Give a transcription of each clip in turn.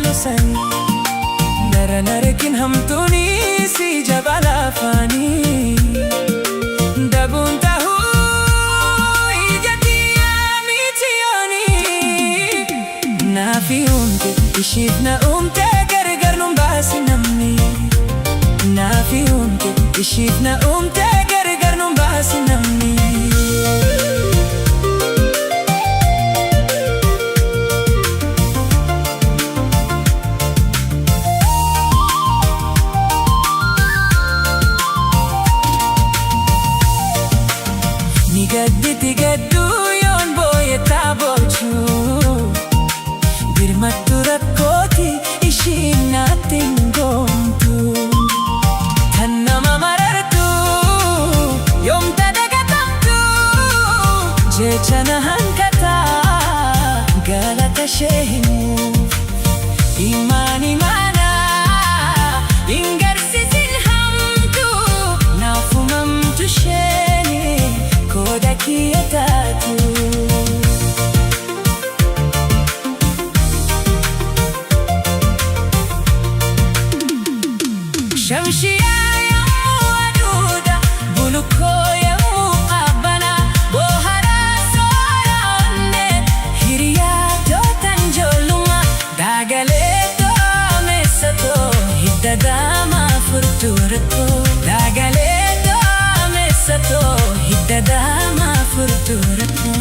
jaalu sanii. Nara narkin hamtuuni si jaba lafaanii. Dabuun tahuu ija tiyyaa miti yoonii. Naafi uumte ishiif na uumte gargar nun baasi namni. Naafi uumte ishiif na uumte gargar nun baasi namni. Ni gadditi gadduu yoon booyettaa boochuu. Birmattu rakkooti ishiin naatti hin goomtu. Tan nama marartu yoomta dagatamtu. Jecha na hanqataa galata ishee himuuf. Imaan imaanaa hin garsiisin hamtu. Naaf uumamtu isheeni qooda kiyya taatu. Shamshiyaa yommuu aduudha, bulukkoo yommuu qabbana, booharaa soora onnee, hiriyaa tootan ijoollummaa, daagalee toomeessatoo, hidda daamaa furtuu rakkoo. Daagalee toomeessatoo, hidda daamaa furtuu rakkoo.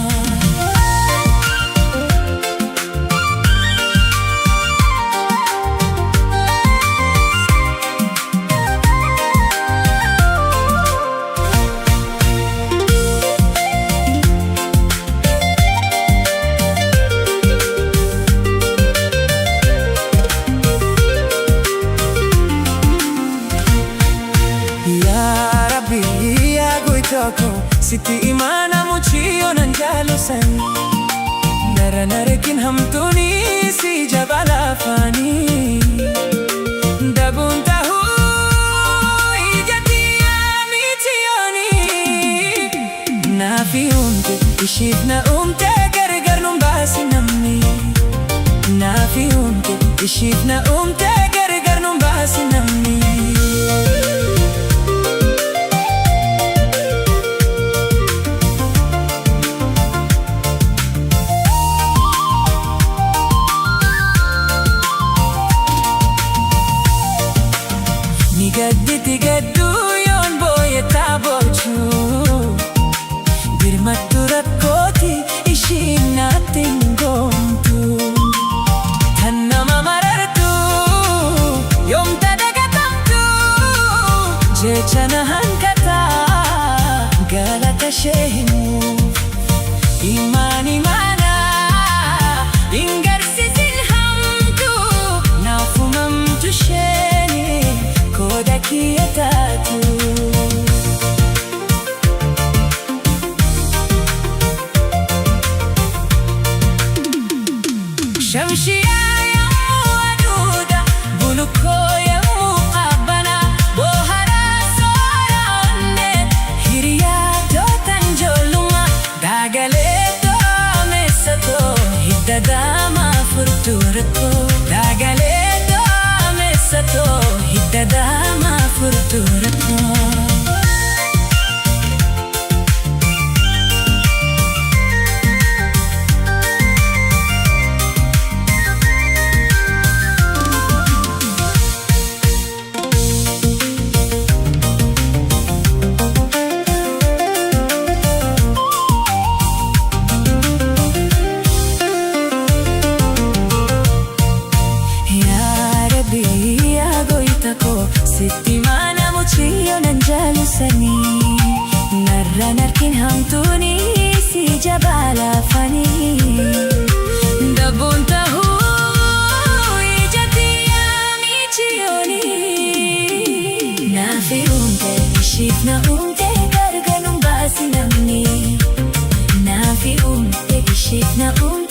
Yaa Rabbi, yaa goytaa koo, sitti imaana muchiyyoo nan jaalu sanii. Nara narkin hamtuuni si jaba lafaanii. Dabuun tahuu ija tiyyaa miti yoonii. Naafi uumte ishiif na uumte gargar nun baasi namni. Naafi uumte ishiif na uumte gargar nun baasi namni. Ni gadditi gadduu yoon booyettaa boochuu. Birmattu rakkooti ishiin naatti hin goomtu. Tan nama marartu yoomta dagatamtu. Jecha na hanqataa galata ishee himuuf. Imaan imaanaa hin garsiisin hamtu. Naaf uumamtu isheeni qooda kiyya taatu. Shamshiyaa yommuu aduudha, bulukkoo yommuu qabbana, booharaa soora onnee, hiriyaa tootan ijoollummaa, daagalee toomeessatoo, hidda daamaa furtuu rakkoo. Daagalee toomeessatoo, hidda daamaa furtuu rakkoo. Yaa Rabbi, yaa goyta koo, sitti imaana muchiyyoo nan jaalu sanii. Narra narkin hamtuuni si jaba laafanii. Dabuun tahuu ija tiyyaa miti yoonii. Naafi uumte ishiif na uumte gargar nun baasi namni. Naafi uumte ishiif na uumte.